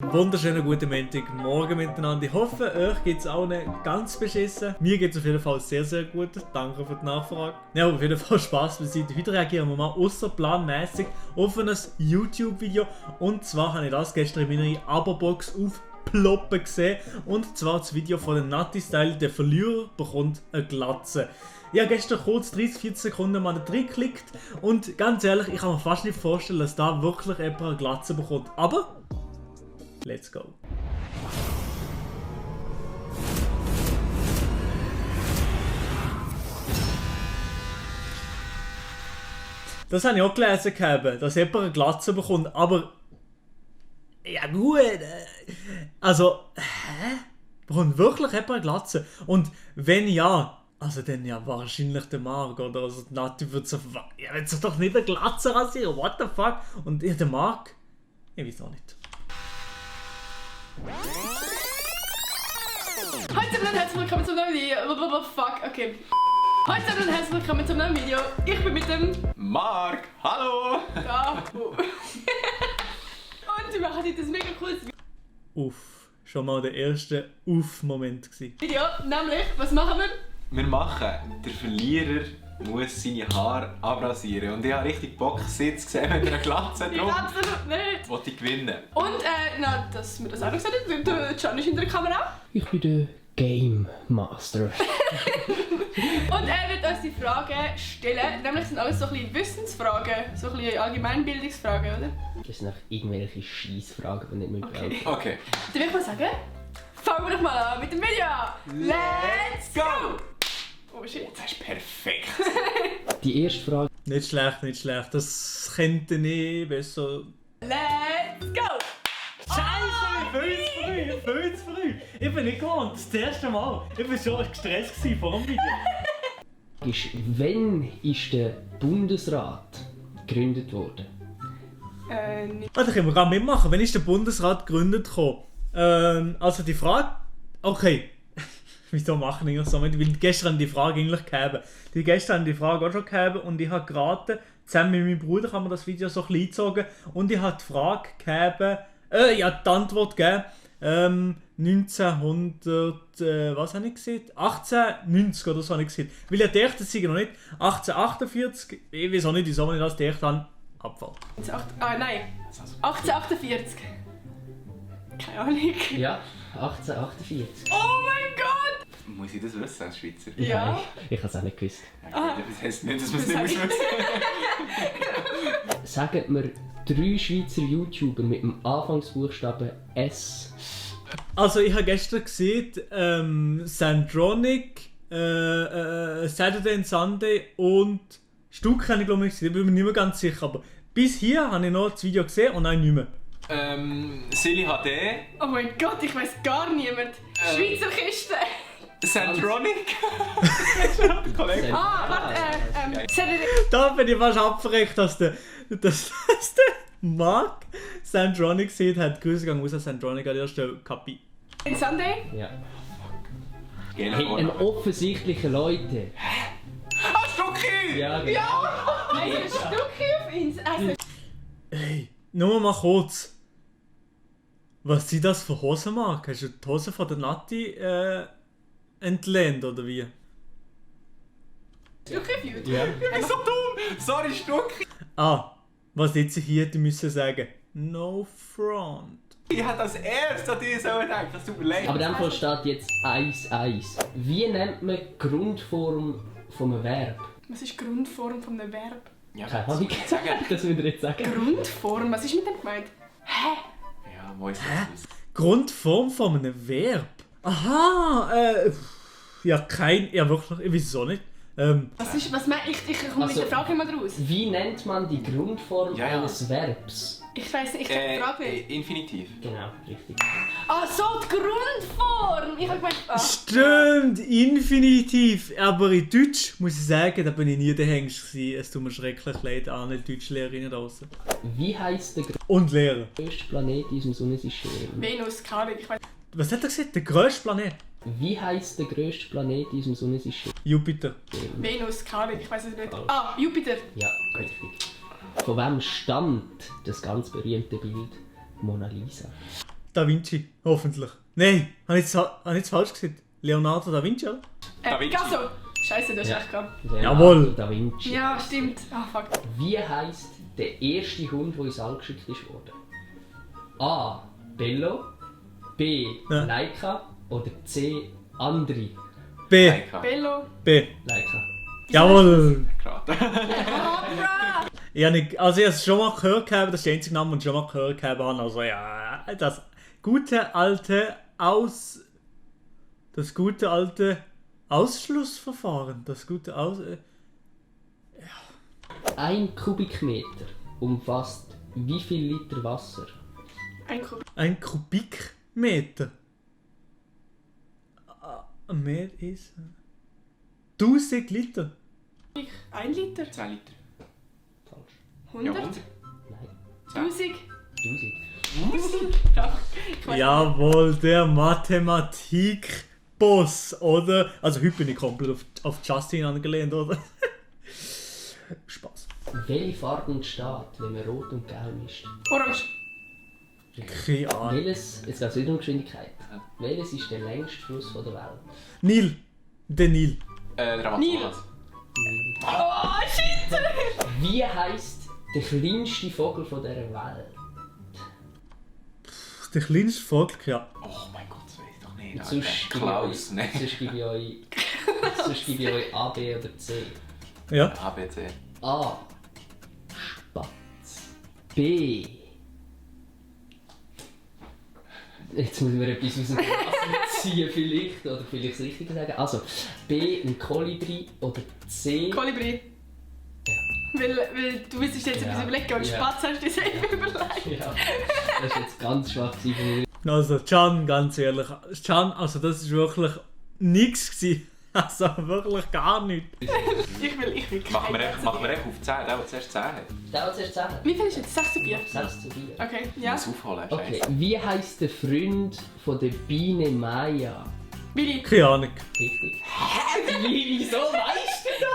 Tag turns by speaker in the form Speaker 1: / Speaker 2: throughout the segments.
Speaker 1: Wunderschönen guten Montagmorgen miteinander. Ich hoffe, euch geht es auch nicht ganz beschissen. Mir geht es auf jeden Fall sehr, sehr gut. Danke für die Nachfrage. Ja, auf jeden Fall Spaß beiseite. Heute reagieren wir mal außerplanmäßig auf ein YouTube-Video. Und zwar habe ich das gestern in meiner Abo-Box aufploppen gesehen. Und zwar das Video von den Natti-Style. Der Verlierer bekommt eine Glatze. Ich habe gestern kurz 30-40 Sekunden mal da drin geklickt. Und ganz ehrlich, ich kann mir fast nicht vorstellen, dass da wirklich jemand eine Glatze bekommt. Aber let's go. Das habe ich auch gelesen, dass jemand eine Glatze bekommt, aber ja gut, also, bekommt wirklich jemand eine Glatze? Und wenn ja, also dann ja wahrscheinlich der Marc, oder? Also die Nati wird so, ja, wird sich doch nicht eine Glatze rasieren, what the fuck? Und der Marc, ich weiß auch nicht.
Speaker 2: Heute und herzlich willkommen zum neuen Video. Fuck, okay. Heute und herzlich willkommen zum neuen Video. Ich bin mit dem
Speaker 3: Marc, hallo!
Speaker 2: Ja. Und wir machen heute ein mega cooles
Speaker 1: Uff, schon mal der erste Uff-Moment gewesen.
Speaker 2: Video. Nämlich, was machen wir?
Speaker 3: Wir machen, der Verlierer muss seine Haare abrasieren. Und ich habe richtig Bock, sie zu sehen mit einer Glatze
Speaker 2: Ich
Speaker 3: drum.
Speaker 2: absolut nicht.
Speaker 3: Wollte ich gewinnen.
Speaker 2: Und, dass wir das auch noch gesagt haben, der Can ist hinter der Kamera.
Speaker 4: Ich bin der Game Master.
Speaker 2: Und er wird uns die Fragen stellen. Nämlich sind alles so ein bisschen Wissensfragen, so ein bisschen Allgemeinbildungsfragen, oder?
Speaker 4: Das sind einfach irgendwelche Scheissfragen, die nicht mehr brauchen.
Speaker 3: Okay.
Speaker 2: Dann würde ich mal sagen, fangen wir doch mal an mit dem Video. Let's go! Oh shit.
Speaker 3: Das ist perfekt.
Speaker 4: Die erste Frage
Speaker 1: Nicht schlecht, nicht schlecht. Das könnte ich besser.
Speaker 2: Let's go!
Speaker 1: Scheiße, viel zu früh. Ich bin nicht gewohnt, das erste Mal. Ich war schon gestresst vor dem Video.
Speaker 4: ist, wann ist der Bundesrat gegründet worden?
Speaker 2: Nicht.
Speaker 1: Da können wir gerade mitmachen. Wann ist der Bundesrat gegründet worden? Also die Frage. Okay. Wieso machen wir so mit? Weil gestern die Frage eigentlich gegeben. Die gestern die Frage auch schon gegeben und ich habe geraten, zusammen mit meinem Bruder haben wir das Video so ein bisschen eingezogen und ich habe die Frage gegeben, ja, die Antwort gegeben, 1900, was habe ich gesagt? 1890 oder so habe ich gesagt. Weil ich dachte, das sei noch nicht 1848, ich weiß auch nicht, wieso ich das gedacht habe, Abfall.
Speaker 2: Nein. 1848. Keine Ahnung.
Speaker 4: Ja, 1848.
Speaker 2: Oh mein Gott!
Speaker 3: Muss ich das wissen als Schweizer?
Speaker 2: Ja.
Speaker 4: Nein, ich habe es auch nicht gewusst.
Speaker 3: Okay, das heisst nicht, dass man es nicht muss wissen.
Speaker 4: Sagen wir 3 Schweizer YouTuber mit dem Anfangsbuchstaben S.
Speaker 1: Also ich habe gestern gesehen, Sandronic, Saturday and Sunday und Stuck habe ich glaube ich gesehen, ich bin mir nicht mehr ganz sicher, aber bis hier habe ich noch das Video gesehen und dann nicht mehr.
Speaker 3: Silly HD,
Speaker 2: Oh mein Gott, ich weiß gar niemand. Schweizer Kiste.
Speaker 3: Sandronic. Kollege.
Speaker 2: Warte, Saturday.
Speaker 1: Da bin ich fast abverreckt, dass der Marc Sandronic sieht, hat Grüße gegangen aus Sandronic an der Stelle, Kapi.
Speaker 2: Sunday?
Speaker 4: Ja.
Speaker 3: Genau.
Speaker 4: Hey, ein offensichtlicher Leute.
Speaker 3: Ah, Stucki!
Speaker 4: Ja, genau.
Speaker 2: Also ein Stückchen auf uns. Also,
Speaker 1: Hey, nur mal kurz. Was sind das für Hosen, Marc? Hast du die Hose von der Nati entlehnt, oder wie?
Speaker 2: Stückchen auf YouTube.
Speaker 4: Ja.
Speaker 3: Ich bin so dumm! Sorry, Stucki!
Speaker 1: Ah, was jetzt hier hätte müssen sagen. No front.
Speaker 3: Ich hätte als erstes an dich so gedacht, das tut mir leid.
Speaker 4: Aber in dem Fall steht jetzt 1-1. Wie nennt man die Grundform von einem Verb?
Speaker 2: Was ist die Grundform von einem Verb?
Speaker 3: Ja,
Speaker 4: Keine
Speaker 3: das
Speaker 4: Ahnung.
Speaker 3: muss ich sagen.
Speaker 4: Das würde ich jetzt sagen.
Speaker 2: Grundform? Was ist mit dem gemeint? Hä?
Speaker 3: Ja, wo ist das?
Speaker 1: Grundform von einem Verb? Aha, ja, ja wirklich, ich weiß es auch nicht.
Speaker 2: Was meine ich? Ich komme mit der Frage immer raus.
Speaker 4: Wie nennt man die Grundform
Speaker 3: Ja, ja.
Speaker 4: eines Verbs?
Speaker 2: Ich weiß nicht, ich check die Frage nicht.
Speaker 3: Infinitiv.
Speaker 4: Genau, richtig.
Speaker 2: Ah, so, die Grundform! Ich habe gemeint,
Speaker 1: Stimmt, Infinitiv. Aber in Deutsch muss ich sagen, da bin ich nie der Hengst gewesen. Es tut mir schrecklich leid, alle Deutschlehrerinnen draußen.
Speaker 4: Wie heisst der
Speaker 1: Und Lehrer.
Speaker 4: grösste Planet in unserem Sonnensystem?
Speaker 2: Venus, keine Ahnung, ich weiß.
Speaker 1: Was hat er gesagt? Der grösste Planet?
Speaker 4: Wie heisst der grösste Planet in unserem Sonnensystem?
Speaker 1: Jupiter.
Speaker 2: Venus, keine Ahnung, ich weiß es nicht. Ah, Jupiter.
Speaker 4: Ja, richtig. Von wem stammt das ganz berühmte Bild Mona Lisa?
Speaker 1: Da Vinci, hoffentlich. Nein, habe ich jetzt falsch gesagt? Leonardo da Vinci, oder?
Speaker 3: Da Vinci.
Speaker 2: Picasso! Scheiße, du hast recht gehabt.
Speaker 4: Leonardo
Speaker 1: Jawohl.
Speaker 4: Da Vinci.
Speaker 2: Ja, stimmt. Ah, fuck.
Speaker 4: Wie heisst der erste Hund, der ins All geschickt ist worden? A. Bello, B.
Speaker 1: Ja.
Speaker 4: Laika oder C. Andri?
Speaker 1: B.
Speaker 3: Leica.
Speaker 2: Bello.
Speaker 1: B.
Speaker 4: Laika.
Speaker 1: Jawohl.
Speaker 3: Gerade.
Speaker 1: Ich habe es schon mal gehört, das ist der einzige Name, den ich schon mal gehört habe. Also ja, das gute alte Ausschlussverfahren. Das gute
Speaker 4: Ein Kubikmeter umfasst wie viel Liter Wasser?
Speaker 1: Ein Kubikmeter. Mehr ist 1000 Liter.
Speaker 2: 1 Liter.
Speaker 3: 2 Liter.
Speaker 4: Falsch.
Speaker 2: 100.
Speaker 3: Ja, 100.
Speaker 4: Nein.
Speaker 2: 1000.
Speaker 4: 1000.
Speaker 2: Ich weiß
Speaker 1: Jawohl, der Mathematik-Boss, oder? Also heute bin ich komplett auf Justin angelehnt, oder? Spaß.
Speaker 4: Welche Farbe entsteht, wenn man rot und gelb mischt?
Speaker 2: nicht. Orange.
Speaker 1: Keine Ahnung.
Speaker 4: Welches, jetzt geht es wieder um Geschwindigkeit. Welches ist der längste Fluss der Welt?
Speaker 1: Nil. Der Nil.
Speaker 3: Der
Speaker 2: Nil.
Speaker 3: Amazonas.
Speaker 2: Oh, shit!
Speaker 4: Wie heisst der kleinste Vogel dieser Welt?
Speaker 1: Der kleinste Vogel, ja.
Speaker 3: Oh mein Gott, das weiß ich doch nicht.
Speaker 4: Sonst
Speaker 3: Alter. Klaus, ne?
Speaker 4: Sonst gebe ich euch A, B oder C.
Speaker 1: Ja.
Speaker 3: A, B, C.
Speaker 4: A. Spatz. B. Jetzt muss man etwas aus dem Glas ziehen, vielleicht. Oder vielleicht das Richtige sagen. Also, B. Ein Kolibri oder C.
Speaker 2: Kolibri.
Speaker 4: Ja.
Speaker 2: Weil du müsstest jetzt
Speaker 4: Ja.
Speaker 2: etwas überlegen und
Speaker 4: Ja.
Speaker 2: Spatz hast du dir selber überlegt.
Speaker 4: Ja, das war jetzt ganz schwach von mir.
Speaker 1: Also, Can, ganz ehrlich. Can, also das war wirklich nichts gewesen. Also wirklich gar nichts.
Speaker 2: Ich will
Speaker 3: Machen wir
Speaker 2: keine
Speaker 3: einfach auf 10, der zuerst 10 hat.
Speaker 4: Dauert es erst 10?
Speaker 2: Wie viel ist jetzt? 6 zu 4?
Speaker 4: 6 zu 4.
Speaker 2: Okay,
Speaker 3: Ich
Speaker 2: ja.
Speaker 3: muss aufholen,
Speaker 4: Okay,
Speaker 3: Scheiße.
Speaker 4: wie heisst der Freund von der Biene Maya?
Speaker 2: Billy.
Speaker 1: Keine Ahnung.
Speaker 4: Richtig. Wieso weißt du das?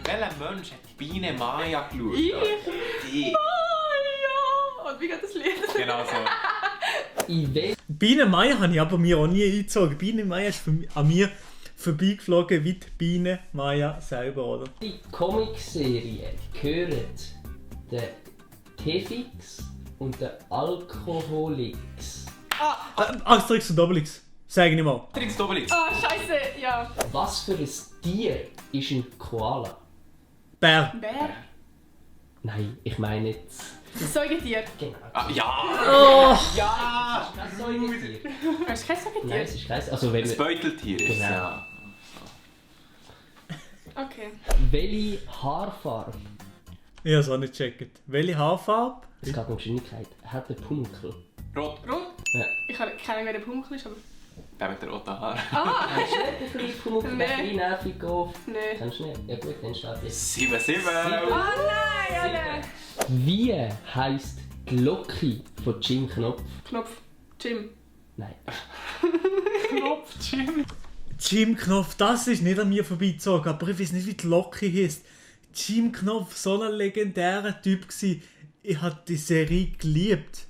Speaker 3: Welcher Mensch hat die Biene Maya geschaut?
Speaker 2: Ich?
Speaker 3: Die.
Speaker 2: Oh ja. Und wie geht das Lied?
Speaker 3: Genau so.
Speaker 4: In welcher
Speaker 1: Biene Meier habe ich aber mir auch nie eingezogen. Biene Meier ist an mir vorbeigeflogen wie die Biene Meier selber, oder?
Speaker 4: Comicserie gehören der Tefix und der Alkoholix?
Speaker 1: Asterix und Obelix. Sag ich mal.
Speaker 3: Trix Dobelix.
Speaker 2: Ah, scheiße, ja.
Speaker 4: Was für ein Tier ist ein Koala?
Speaker 1: Bär.
Speaker 2: Bär.
Speaker 4: Nein, ich meine jetzt...
Speaker 2: Säugetier.
Speaker 4: Genau.
Speaker 3: Ah, ja!
Speaker 1: Oh.
Speaker 3: Ja!
Speaker 4: Kein Säugetier.
Speaker 2: Hast du kein
Speaker 4: Nein,
Speaker 2: Säugetier?
Speaker 4: es ist kein... Also wenn
Speaker 3: Das
Speaker 4: wir...
Speaker 3: Beuteltier ist
Speaker 4: Genau.
Speaker 3: ja.
Speaker 2: Okay.
Speaker 4: Welche Haarfarbe,
Speaker 1: Ich habe es auch nicht gecheckt. Welche Haarfarbe?
Speaker 4: es geht um Geschwindigkeit, hat der Punkel?
Speaker 3: Rot.
Speaker 2: Rot?
Speaker 4: Ja.
Speaker 2: Ich habe keine Ahnung, wer der Punkt ist, aber...
Speaker 3: Der mit der roten Haar.
Speaker 2: Ah!
Speaker 4: Hast du nicht ein bisschen Punkel,
Speaker 2: Nee.
Speaker 4: der klein nervig geht?
Speaker 2: Nein.
Speaker 4: Kennst du nicht? Ja gut, dann steht jetzt.
Speaker 3: 7, 7.
Speaker 2: Oh nein, Alter!
Speaker 4: Wie heisst die Glocke von Jim Knopf?
Speaker 2: Knopf. Jim.
Speaker 4: Nein.
Speaker 3: Knopf, Jim.
Speaker 1: Jim Knopf, das ist nicht an mir vorbeigezogen, aber ich weiß nicht, wie die Locke heisst. Jim Knopf, so ein legendärer Typ gsi. Ich habe die Serie geliebt.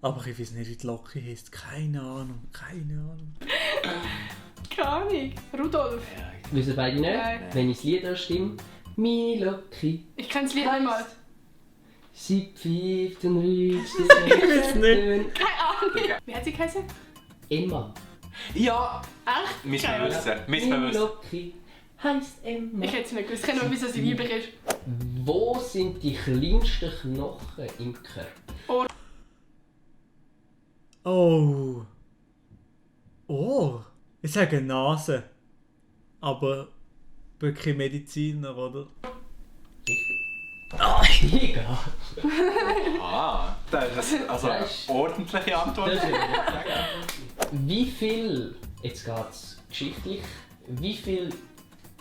Speaker 1: Aber ich weiß nicht, wie die Locke heisst. Keine Ahnung, keine Ahnung.
Speaker 2: Keine Ahnung. Rudolf.
Speaker 4: Wissen beide nicht?
Speaker 2: Nein.
Speaker 4: Wenn ich das Lied anstimme. Meine Locke,
Speaker 2: Ich kenne das Lied nicht mal.
Speaker 4: sie pfeift und rührt.
Speaker 1: Ich weiß nicht.
Speaker 2: Keine Ahnung. Wie hat sie geheißen?
Speaker 4: Emma.
Speaker 3: Ja!
Speaker 2: Echt?
Speaker 3: Müssen
Speaker 2: Keine
Speaker 3: wir
Speaker 2: Ahnung.
Speaker 3: wissen. Müssen wir
Speaker 4: Meine
Speaker 3: wissen.
Speaker 4: Locke heisst Emma.
Speaker 2: Ich hätte es nicht gewusst. Ich kenne nur, wieso sie weiblich ist.
Speaker 4: Wo sind die kleinsten Knochen im Körper?
Speaker 1: Oh. Ohr? Ich sage Nase. Aber ich bin kein Mediziner, oder?
Speaker 4: Richtig. Egal.
Speaker 3: Ah, das ist also eine
Speaker 4: Das ist-
Speaker 3: ordentliche Antwort.
Speaker 4: Wie viel, jetzt geht's geschichtlich, wie viele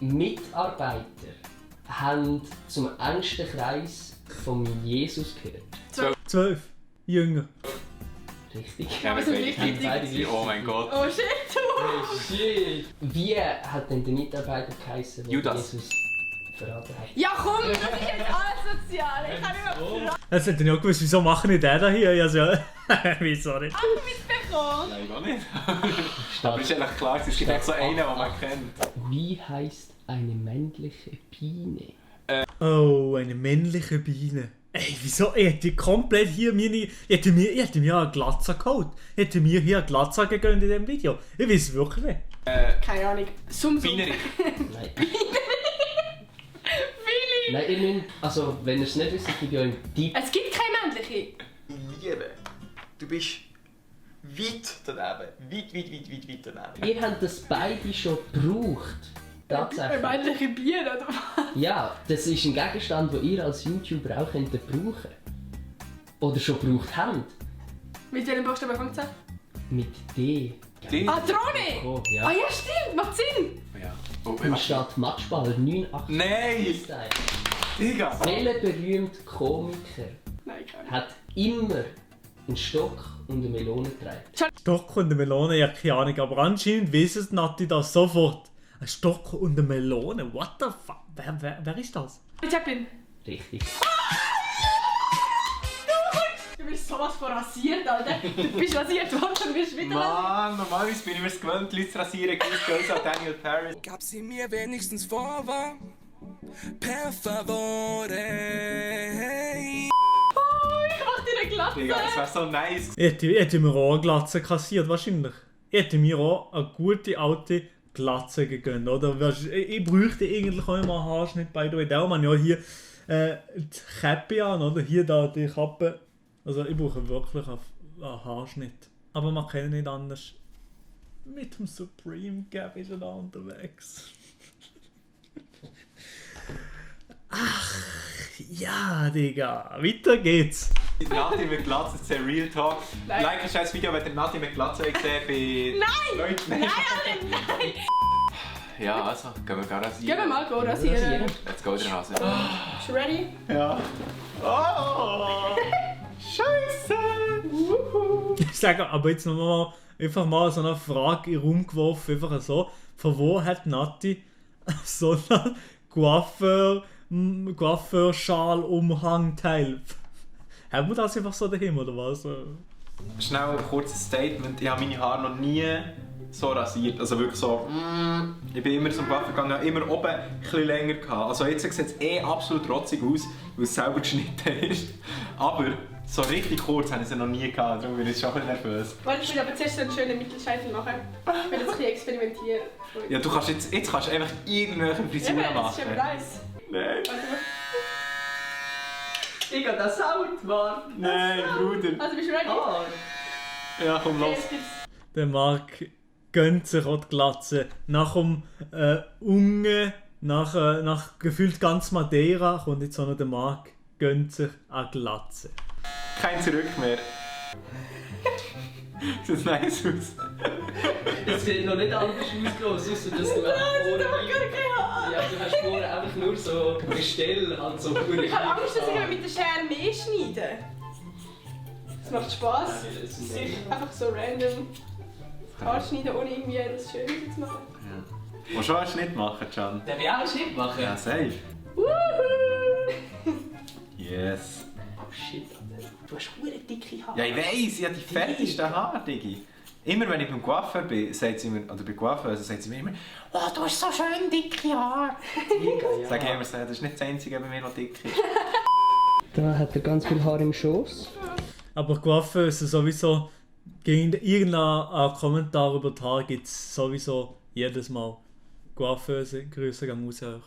Speaker 4: Mitarbeiter haben zum engsten Kreis von Jesus gehört?
Speaker 1: 12. Jünger.
Speaker 4: Richtig.
Speaker 3: Ja,
Speaker 2: Wir sind
Speaker 3: wir
Speaker 2: richtig
Speaker 3: sind
Speaker 4: beide
Speaker 3: richtig. Oh mein Gott.
Speaker 2: Oh shit, du!
Speaker 4: Shit. Wie hat denn der Mitarbeiter geheißen, der
Speaker 3: Judas.
Speaker 4: Jesus verraten hat.
Speaker 2: Ja komm, das ist jetzt asozial. Ich kann nicht mehr
Speaker 1: Das hätte ich auch gewusst, wieso mache ich den da hier? Also, wieso nicht?
Speaker 2: mitbekommen.
Speaker 3: Nein, gar nicht. Aber ist eigentlich klar, es gibt echt so einen, den man kennt.
Speaker 4: Wie heisst eine männliche Biene?
Speaker 1: Oh, eine männliche Biene. Ey, wieso? Ich hätte komplett hier ich hätte mir eine Glatze geholt. Ich hätte mir hier eine Glatze gegönnt in diesem Video. Ich weiß wirklich nicht.
Speaker 2: Keine Ahnung. Sumsum.
Speaker 3: Bieneri.
Speaker 4: Nein.
Speaker 2: Willi.
Speaker 4: Nein, ihr müsst, also wenn ihr es nicht wisst, ich gebe euch einen Tipp.
Speaker 2: Es gibt keine männliche.
Speaker 5: Liebe, du bist weit daneben. Weit daneben.
Speaker 4: Ihr habt das beide schon gebraucht.
Speaker 2: Eine
Speaker 4: Tatsächlich.
Speaker 2: männliche Bier, oder was?
Speaker 4: Ja, das ist ein Gegenstand, den ihr als YouTuber auch könnt brauchen. Oder schon gebraucht habt.
Speaker 2: Mit welchem Buchstaben fängt es an?
Speaker 4: Mit D.
Speaker 3: Die?
Speaker 2: Ah, Drohne!
Speaker 4: Oh,
Speaker 2: Ah
Speaker 4: ja.
Speaker 2: ja, stimmt, macht Sinn.
Speaker 3: Ja. Oh,
Speaker 4: Im Stadt Matschball 89.
Speaker 3: Nein!
Speaker 4: Style.
Speaker 3: Digga!
Speaker 4: Welcher berühmte Komiker
Speaker 2: Nein, keine Ahnung.
Speaker 4: hat immer einen Stock und eine Melone getragen?
Speaker 1: Stock und eine Melone, ja keine Ahnung, aber anscheinend wissen Nati das sofort. Ein Stock und eine Melone, what the fuck? Wer ist das?
Speaker 2: Chaplin.
Speaker 4: Richtig.
Speaker 2: Du bist sowas von rasiert, Alter. Du bist rasiert worden und bist wieder
Speaker 3: Mann, normalerweise bin ich mir es gewöhnt, Leute zu rasieren, Chris Girls an Daniel Paris.
Speaker 6: Gab sie mir wenigstens vor, per favore.
Speaker 2: Ich mach dir eine Glatze.
Speaker 3: Digga, das wäre so nice.
Speaker 1: Ich hätte mir auch eine Glatze kassiert, wahrscheinlich. Ich hätte mir auch eine gute alte Glatze gegönnt, oder? Ich bräuchte eigentlich auch immer einen Haarschnitt, by the way. Darum habe ich ja hier die Käppe an, oder? Hier da die Kappe. Also ich brauche wirklich einen Haarschnitt. Aber man kann nicht anders. Mit dem Supreme Gap ist er da unterwegs. Ach, ja, Digga. Weiter geht's.
Speaker 3: Nati mit Glatze, das ist ein Real Talk.
Speaker 2: Nein.
Speaker 3: Like ein scheiß Video, wenn ihr Nati mit Glatze gesehen bei
Speaker 2: Nein!
Speaker 3: Leuten.
Speaker 2: Nein, Alter, nein!
Speaker 3: Ja, also, gehen wir gar rasieren.
Speaker 2: Gehen wir mal rasieren.
Speaker 3: Let's go, der Hase.
Speaker 2: Bist du ready?
Speaker 3: Ja. Oh! Scheiße!
Speaker 1: Ich sage aber jetzt nochmal einfach mal so eine Frage in den Raum geworfen, einfach so. Von wo hat Nati so einen Coiffeur-Schal-Umhangteil? Haben wir das einfach so daheim oder was?
Speaker 3: Schnell ein kurzes Statement. Ich habe meine Haare noch nie so rasiert. Also wirklich so. Ich bin immer zum Coiffeur gegangen, habe immer oben ein bisschen länger gehabt. Also jetzt sieht es absolut rotzig aus, weil es selber geschnitten ist. Aber so richtig kurz habe ich es noch nie gehabt. Darum bin ich schon ein bisschen nervös.
Speaker 2: Warte, ich will aber zuerst so einen schönen Mittelscheitel machen. Ich will jetzt ein bisschen experimentieren.
Speaker 3: Ja, du kannst jetzt kannst du einfach irgendwelche Frisuren
Speaker 2: Eben, das
Speaker 3: machen.
Speaker 2: ist eben nice.
Speaker 3: Nein.
Speaker 2: Warte mal.
Speaker 4: Digga, der Sound, Mann!
Speaker 3: Nein, Bruder.
Speaker 2: Also bist du ready?
Speaker 3: Ja, komm los.
Speaker 2: Jetzt gibt's...
Speaker 1: Der Marc gönnt sich auch die Glatze. Nach dem Unge, nach gefühlt ganz Madeira kommt jetzt auch noch der Marc, gönnt sich eine Glatze.
Speaker 3: Kein Zurück mehr. Sieht nice aus.
Speaker 4: Es sieht noch nicht anders aus, außer dass du einfach vorne... Ja, du hast vorne einfach nur so Gestell, halt so...
Speaker 2: Ich habe Angst, dass ich mit der Schere mehr schneide. Es macht Spass.
Speaker 4: Das ist
Speaker 2: Einfach so random Haare schneiden, ohne irgendwie etwas Schönes zu machen.
Speaker 3: Willst du schon einen Schnitt machen, Can?
Speaker 4: Darf ich auch einen Schnitt machen?
Speaker 3: Ja, safe.
Speaker 2: Wuhu!
Speaker 3: Yes.
Speaker 4: Oh shit, Alter. Du hast verdammt dicke Haare.
Speaker 3: Ja, ich weiss, ich habe die fettesten Haare, Digi. Immer wenn ich beim Coiffeur bin, sagt sie mir, oder bei Coiffeuse sagt sie mir immer, oh, du hast so schön dicke Haare.
Speaker 4: Ja.
Speaker 3: Sag ich immer so, das ist nicht das Einzige bei mir, was dick ist.
Speaker 4: Da hat er ganz viel Haar im Schoß.
Speaker 1: Aber Coiffeuse sowieso, gegen irgendeinen Kommentar über die Haare gibt es sowieso jedes Mal. Coiffeuse, Grüße gehen raus euch.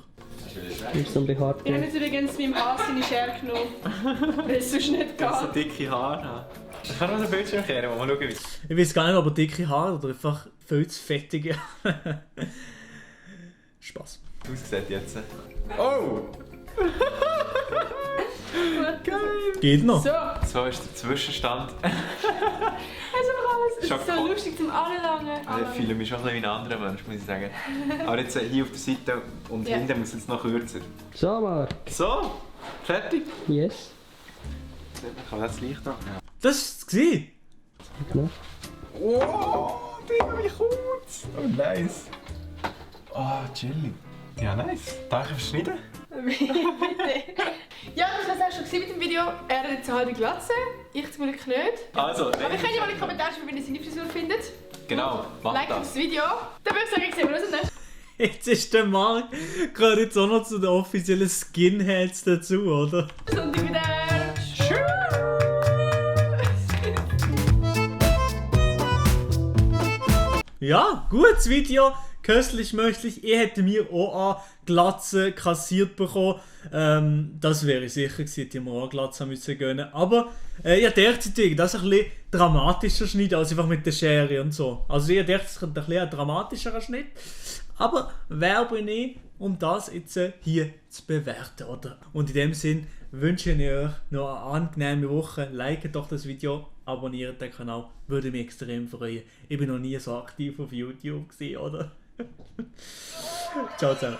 Speaker 4: Du bist so behaart.
Speaker 2: Ich habe jetzt übrigens meinem Hass seine Schere genommen, weil es sonst nicht
Speaker 3: Ich so
Speaker 2: geht.
Speaker 3: dicke Haare habe. Ich kann noch ein Bildschirm kehren, mal schauen, wie es
Speaker 1: Ich weiß gar nicht, ob er dicke Haare oder einfach viel zu fettige. Spaß.
Speaker 3: aussieht jetzt. Oh!
Speaker 1: Geht noch.
Speaker 2: So,
Speaker 3: So ist der Zwischenstand.
Speaker 2: also alles. Es
Speaker 3: Schon
Speaker 2: ist so
Speaker 3: cool.
Speaker 2: lustig zum Anlangen.
Speaker 3: Ich fühle mich schon ein bisschen wie ein anderer Mensch, muss ich sagen. Aber jetzt hier auf der Seite und
Speaker 2: Ja.
Speaker 3: hinten muss es jetzt noch kürzer.
Speaker 4: So, Marc.
Speaker 3: So, fertig.
Speaker 4: Yes.
Speaker 3: Kann man das Licht noch? Ja.
Speaker 1: Das ist es gewesen.
Speaker 4: Genau.
Speaker 3: Oh, Digga, wie kurz! Oh, nice. Oh, chillig. Ja, nice. Danke fürs Schneiden.
Speaker 2: Bitte. Ja, das war es auch schon mit dem Video. Er hat jetzt eine halbe Glatze, ich zum Glück nicht.
Speaker 3: Also,
Speaker 2: Aber ich kann ja mal in die Kommentare schreiben, wie ihr seine Frisur findet.
Speaker 3: genau, mach
Speaker 2: Like
Speaker 3: das.
Speaker 2: das Video. Dann würde ich sagen, sehen wir uns nächstes.
Speaker 1: Jetzt ist der Marc gerade jetzt auch noch zu den offiziellen Skinheads dazu, oder?
Speaker 2: Sonntag wieder. Tschüss.
Speaker 1: Ja, gutes Video. Köstlich möchtlich. Ich hätte mir auch eine Glatze kassiert bekommen. Das wäre sicher gewesen, die mir auch eine Glatze müssen gönnen. Aber ja, derzeit das ein bisschen dramatischer Schnitt als einfach mit der Schere und so. Also ich dachte, es kommt ein bisschen ein dramatischerer Schnitt. Aber wer bin ich, um das jetzt hier zu bewerten, oder? Und in dem Sinn wünsche ich euch noch eine angenehme Woche. Liked doch das Video, abonniert den Kanal, würde mich extrem freuen. Ich bin noch nie so aktiv auf YouTube gewesen, oder? Ciao zusammen.